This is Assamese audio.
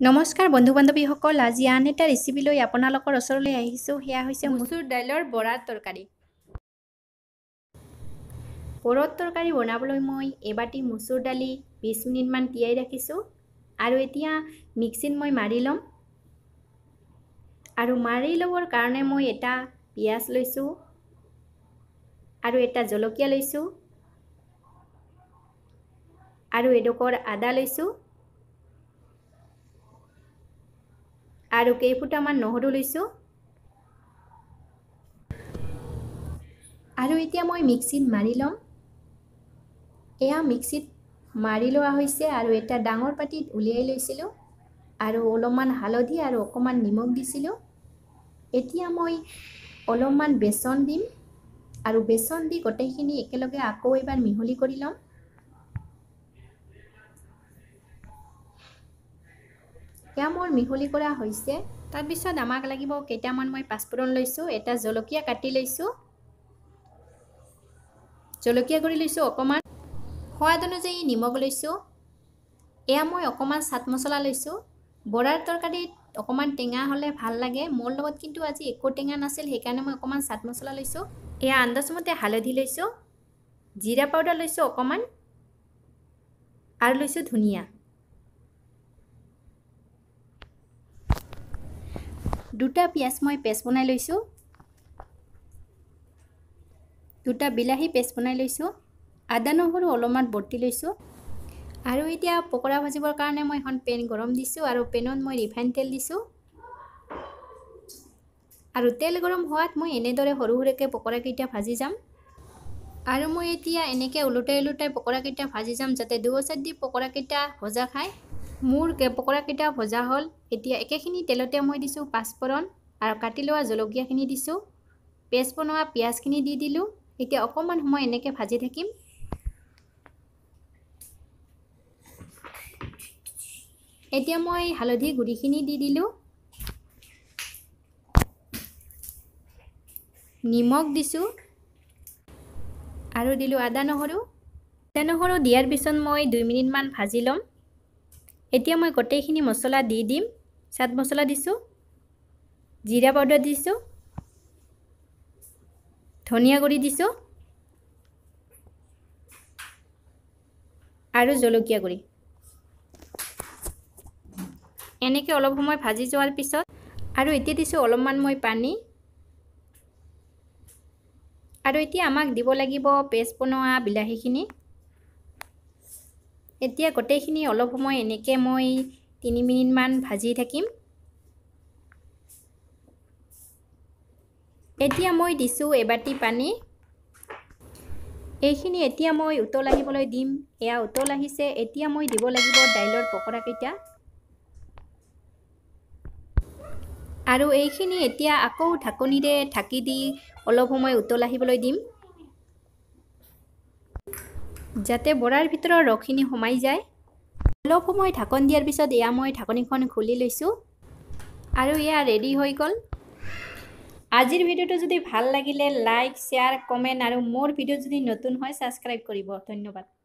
নমস্কাৰ বন্ধু বান্ধৱীসকল, আজি আন এটা ৰেচিপি লৈ আপোনালোকৰ ওচৰলৈ আহিছোঁ। সেয়া হৈছে মচুৰ দাইলৰ বৰাৰ তৰকাৰী। বৰাৰ তৰকাৰী বনাবলৈ মই এবাটি মচুৰ দালি 20 মিনিটমান তিয়াই ৰাখিছোঁ আৰু এতিয়া মিক্সিত মই মাৰি ল'ম। আৰু মাৰি ল'বৰ কাৰণে মই এটা পিঁয়াজ লৈছোঁ আৰু এটা জলকীয়া লৈছোঁ আৰু এডোখৰ আদা লৈছোঁ আৰু কেইফুটামান নহৰু লৈছোঁ। আৰু এতিয়া মই মিক্সিত মাৰি ল'ম। এয়া মিক্সিত মাৰি লোৱা হৈছে আৰু এটা ডাঙৰ পাতিত উলিয়াই লৈছিলোঁ আৰু অলপমান হালধি আৰু অকণমান নিমখ দিছিলোঁ। এতিয়া মই অলপমান বেচন দিম আৰু বেচন দি গোটেইখিনি একেলগে আকৌ এবাৰ মিহলি কৰি ল'ম। এয়া মোৰ মিহলি কৰা হৈছে। তাৰপিছত আমাক লাগিব কেইটামান মই পাঁচফোৰণ লৈছোঁ, এটা জলকীয়া কাটি লৈছোঁ, জলকীয়া গুড়ি লৈছোঁ অকণমান, সোৱাদ অনুযায়ী নিমখ লৈছোঁ। এয়া মই অকণমান চাট মছলা লৈছোঁ। বৰাৰ তৰকাৰীত অকণমান টেঙা হ'লে ভাল লাগে, মোৰ লগত কিন্তু আজি একো টেঙা নাছিল, সেইকাৰণে মই অকণমান চাট মছলা লৈছোঁ। এয়া আন্দাজমতে হালধি লৈছোঁ, জিৰা পাউডাৰ লৈছোঁ অকণমান আৰু লৈছোঁ ধনিয়া। দুটা পিঁয়াজ মই পেষ্ট বনাই লৈছোঁ, দুটা বিলাহী পেষ্ট বনাই লৈছোঁ, আদা নহৰু অলপমান বটি লৈছোঁ। আৰু এতিয়া পকৰা ভাজিবৰ কাৰণে মই এখন পেন গৰম দিছোঁ আৰু পেনত মই ৰিফাইন তেল দিছোঁ। আৰু তেল গৰম হোৱাত মই এনেদৰে সৰু সৰুকৈ পকৰাকেইটা ভাজি যাম। আৰু মই এতিয়া এনেকৈ ওলোটাই ওলোটাই পকৰাকেইটা ভাজি যাম, যাতে দুয়ো চাইড দি পকৰাকেইটা ভজা খায়। মোৰ পকৰাকেইটা ভজা হ'ল। এতিয়া একেখিনি তেলতে মই দিছোঁ পাঁচফোৰণ আৰু কাটি লোৱা জলকীয়াখিনি দিছোঁ, পেষ্ট বনোৱা পিঁয়াজখিনি দি দিলোঁ। এতিয়া অকণমান সময় এনেকৈ ভাজি থাকিম। এতিয়া মই হালধি গুড়িখিনি দি দিলোঁ, নিমখ দিছোঁ আৰু দিলোঁ আদা নহৰু। আদা নহৰু দিয়াৰ পিছত মই 2 মিনিটমান ভাজি ল'ম। এতিয়া মই গোটেইখিনি মছলা দি দিম। চাট মছলা দিছোঁ, জিৰা পাউডাৰ দিছোঁ, ধনিয়া গুড়ি দিছোঁ আৰু জলকীয়া গুড়ি। এনেকৈ অলপ সময় ভাজি যোৱাৰ পিছত আৰু এতিয়া দিছোঁ অলপমান মই পানী। আৰু এতিয়া আমাক দিব লাগিব পেষ্ট বনোৱা বিলাহীখিনি। এতিয়া গোটেইখিনি অলপ সময় এনেকৈ মই 3 মিনিটমান ভাজি থাকিম। এতিয়া মই দিছোঁ এবাটি পানী। এইখিনি এতিয়া মই উতল আহিবলৈ দিম। এয়া উতল আহিছে। এতিয়া মই দিব লাগিব দাইলৰ পকৰাকেইটা। আৰু এইখিনি এতিয়া আকৌ ঢাকনিৰে ঢাকি দি অলপ সময় উতল আহিবলৈ দিম, যাতে বৰাৰ ভিতৰৰ ৰসখিনি সোমাই যায়। অলপ সময় ঢাকন দিয়াৰ পিছত এয়া মই ঢাকনিখন খুলি লৈছোঁ আৰু এয়া ৰেডি হৈ গ'ল। আজিৰ ভিডিঅ'টো যদি ভাল লাগিলে লাইক, শ্বেয়াৰ, কমেণ্ট আৰু মোৰ ভিডিঅ' যদি নতুন হয় ছাবস্ক্ৰাইব কৰিব। ধন্যবাদ।